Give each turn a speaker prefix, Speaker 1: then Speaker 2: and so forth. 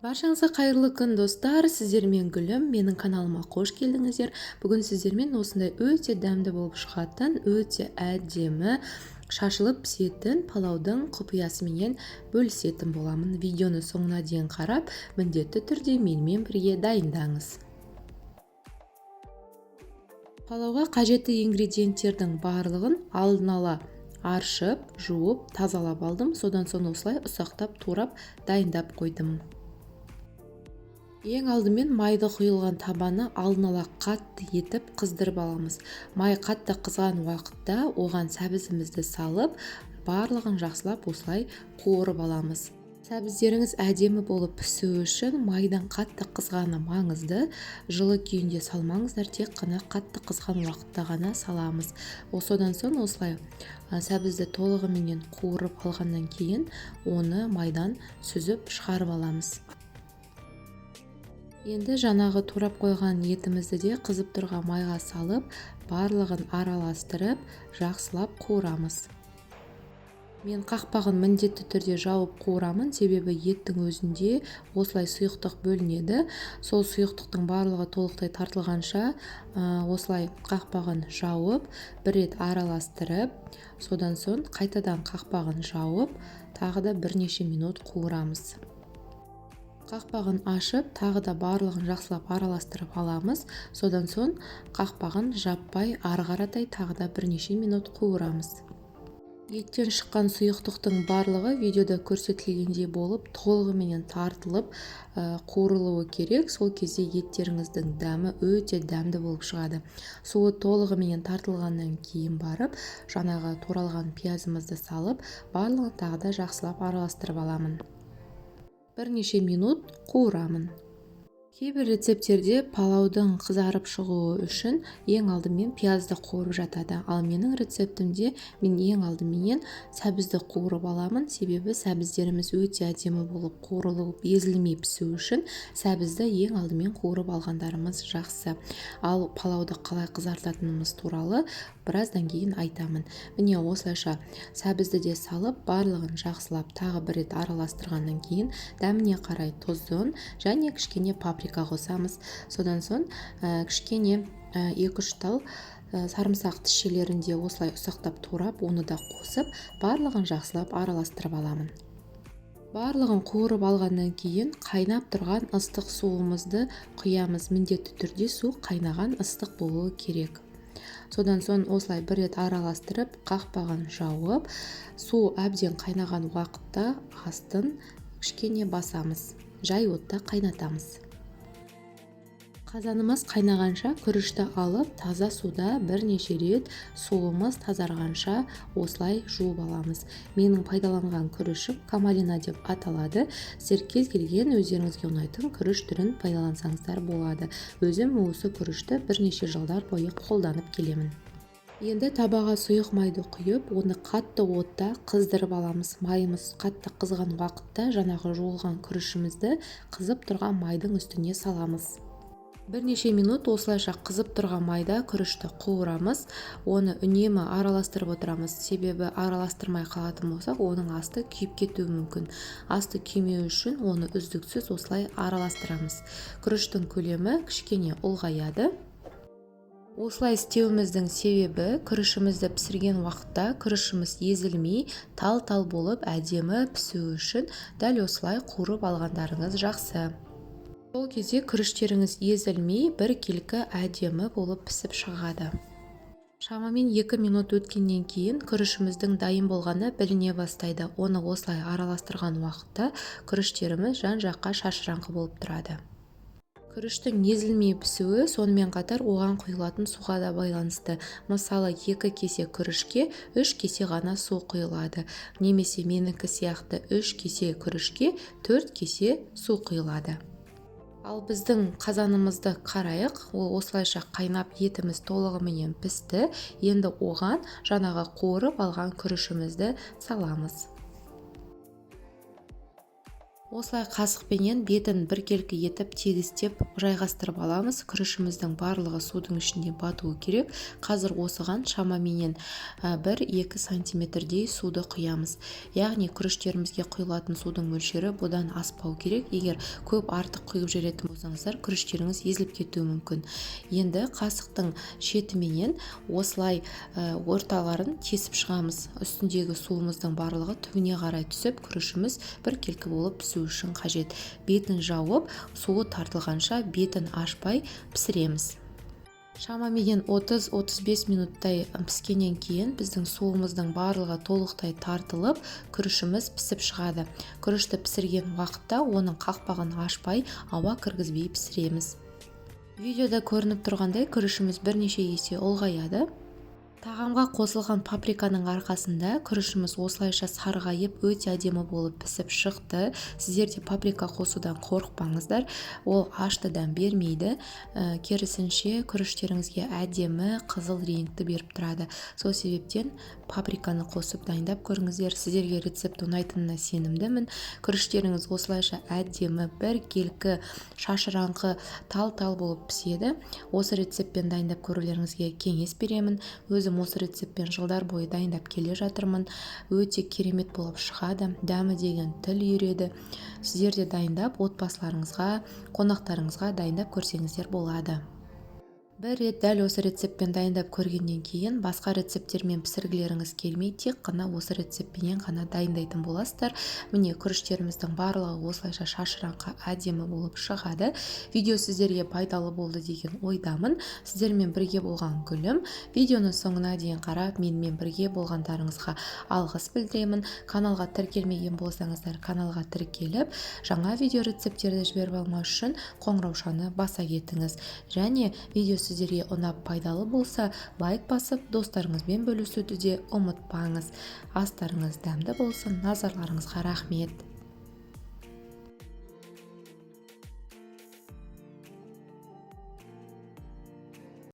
Speaker 1: Баршаңызға қайырлы күн, достар! Сіздермен Гүлім, менің каналыма қош келдіңіздер. Бүгін сіздермен осындай өте дәмді болып шығатын, өте әдемі шашылып пісетін палаудың құпиясыменен бөлісетін боламын. Видеоны соңына дейін қарап, міндетті түрде менімен бірге дайындаңыз. Палауға қажетті ингредиенттердің барлығын алдын ала аршып, жуып, тазалап алдым. Содан соң осылай ұсақтап турап дайындап қойдым. Ең алдымен майды құйылған табаны алдын ала қатты етіп қыздырып аламыз. Май қатты қызған уақытта оған сәбізімізді салып, барлығын жақсылап осылай қуырып аламыз. Сәбіздеріңіз әдемі болып пісуі үшін майдың қатты қызғаны маңызды. Жылы күйінде салмаңыздар, тек қана қатты қызған уақытта ғана саламыз. Содан соң осылай сәбізді толығыменен қуырып алғаннан кейін оны майдан сүзіп шығарып аламыз. Енді жаңағы турап қойған етімізді де қызып тұрған майға салып, барлығын араластырып, жақсылап қуырамыз. Мен қақпағын міндетті түрде жауып қуырамын, себебі еттің өзінде осылай сұйықтық бөлінеді. Сол сұйықтықтың барлығы толықтай тартылғанша осылай қақпағын жауып, бір рет араластырып, содан соң қайтадан қақпағын жауып, тағы да бірнеше минут қуырамыз. Қақпағын ашып, тағы да барлығын жақсылап араластырып аламыз. Содан соң қақпағын жаппай, ары қаратай тағы да бірнеше минут қуырамыз. Еттен шыққан сұйықтықтың барлығы видеода көрсетілгендей болып толығыменен тартылып, қуырылуы керек. Сол кезде еттеріңіздің дәмі өте дәмді болып шығады. Суы толығыменен тартылғаннан кейін барып, жаңағы туралған пиязымызды салып, барлығын тағы да жақсылап араластырып аламын. Бірнеше минут қуырамын. Кейбір рецепттерде палаудың қызарып шығуы үшін ең алдымен пиязды қуырып жатады. Ал менің рецептімде мен ең алдыменен сәбізді қуырып аламын, себебі сәбіздеріміз өте әдемі болып қуырылып, езілмей пісу үшін сәбізді ең алдымен қуырып алғандарымыз жақсы. Ал палауды қалай қызартатынымыз туралы біраздан кейін айтамын. Міне, осылайша сәбізді де салып, барлығын жақсылап тағы бір рет араластырғаннан кейін дәміне қарай тұзын және кішкене паприка қосамыз. Содан соң кішкене 2-3 тал сарымсақ тісшелерін де осылай ұсақтап турап, оны да қосып, барлығын жақсылап араластырып аламын. Барлығын қуырып алғаннан кейін қайнап тұрған ыстық суымызды құямыз. Міндетті түрде су қайнаған ыстық болуы керек. Содан соң осылай бір рет араластырып, қақпағын жауып, су әбден қайнаған уақытта астын кішкене басамыз. Жай отта қайнатамыз. Қазанымыз қайнағанша күрішті алып, таза суда бірнеше рет суымыз тазарғанша осылай жуып аламыз. Менің пайдаланған күрішім камалина деп аталады. Сіздер кез келген өздеріңізге ұнайтын күріш түрін пайдалансаңыздар болады. Өзім осы күрішті бірнеше жылдар бойы қолданып келемін. Енді табаға сұйық майды құйып, оны қатты отта қыздырып аламыз. Майымыз қатты қызған уақытта жаңағы жуылған күрішімізді қызып тұрған майдың үстіне саламыз. Бірнеше минут осылайша қызып тұрған майда күрішті қуырамыз. Оны үнемі араластырып отырамыз, себебі араластырмай қалатын болсақ, оның асты күйіп кетуі мүмкін. Асты күймеу үшін оны үздіксіз осылай араластырамыз. Күріштің көлемі кішкене ұлғаяды. Осылай істеуіміздің себебі, күрішімізді пісірген уақытта күрішіміз езілмей, тал-тал болып әдемі пісуі үшін дәл осылай қуырып алғандарыңыз жақсы. Сол кезде күріштеріңіз езілмей, біркелкі әдемі болып пісіп шығады. Шамамен 2 минут өткеннен кейін күрішіміздің дайын болғаны біліне бастайды. Оны осылай араластырған уақытта күріштеріміз жан-жаққа шашыраңқы болып тұрады. Күріштің езілмей пісуі сонымен қатар оған құйылатын суға да байланысты. Мысалы, 2 кесе күрішке 3 кесе ғана су құйылады. Немесе менікі сияқты 3 кесе күрішке 4 кесе су құйылады. Ал біздің қазанымызды қарайық. Ол осылайша қайнап, етіміз толығыменен пісті. Енді оған жаңағы қуырып алған күрішімізді саламыз. Осылай қасықпенен бетін біркелкі етіп тегістеп жайғастырып аламыз. Күрішіміздің барлығы судың ішінде батуы керек. Қазір осыған шамаменен 1-2 сантиметрдей суды құямыз. Яғни күріштерімізге құйылатын судың мөлшері бұдан аспау керек. Егер көп артық құйып жіберетін болсаңыздар, күріштеріңіз езіліп кетуі мүмкін. Енді қасықтың шетіменен осылай орталарын тесіп шығамыз. Үстіндегі суымыздың барлығы түбіне қарай түсіп, күрішіміз біркелкі болып пісу үшін қажет. Бетін жауып, суы тартылғанша бетін ашпай пісіреміз. Шамаменен 30-35 минуттай піскеннен кейін біздің суымыздың барлығы толықтай тартылып, күрішіміз пісіп шығады. Күрішті пісірген уақытта оның қақпағын ашпай, ауа кіргізбей пісіреміз. Видеода көрініп тұрғандай, күрішіміз бірнеше есе ұлғаяды. Тағамға қосылған паприканың арқасында күрішіміз осылайша сарғайып, өте әдемі болып пісіп шықты. Сіздер де паприка қосудан қорықпаңыздар, ол ашты дәм бермейді. Керісінше күріштеріңізге әдемі қызыл реңкті беріп тұрады. Сол себептен паприканы қосып дайындап көріңіздер. Сіздерге рецепт ұнайтынына сенімдімін. Күріштеріңіз осылайша әдемі, біркелкі, шашыраңқы, тал-тал болып піседі. Осы рецептпен дайындап көрулеріңізге кеңес беремін. Өзім осы рецептпен жылдар бойы дайындап келе жатырмын. Өте керемет болып шығады, дәмі деген тіл үйіреді. Сіздер де дайындап, отбасыларыңызға, қонақтарыңызға дайындап көрсеңіздер болады. Бір рет дәл осы рецептпен дайындап көргеннен кейін басқа рецепттермен пісіргілеріңіз келмей, тек қана осы рецептпенен ғана дайындайтын боласыздар. Міне, күріштеріміздің барлығы осылайша шашыраңқы әдемі болып шығады. Видео сіздерге пайдалы болды деген ойдамын. Сіздермен бірге болған Гүлім. Видеоны соңына дейін қарап, менімен бірге болғандарыңызға алғыс білдіремін. Каналға тіркелмеген болсаңыздар, каналға тіркеліп, жаңа видео рецепттерді жіберіп алмау үшін қоңыраушаны баса кетіңіз. Және видео сіздерге ұнап пайдалы болса, лайк басып, достарыңызбен бөлісуді де ұмытпаңыз. Астарыңыз дәмді болсын, назарларыңызға рахмет.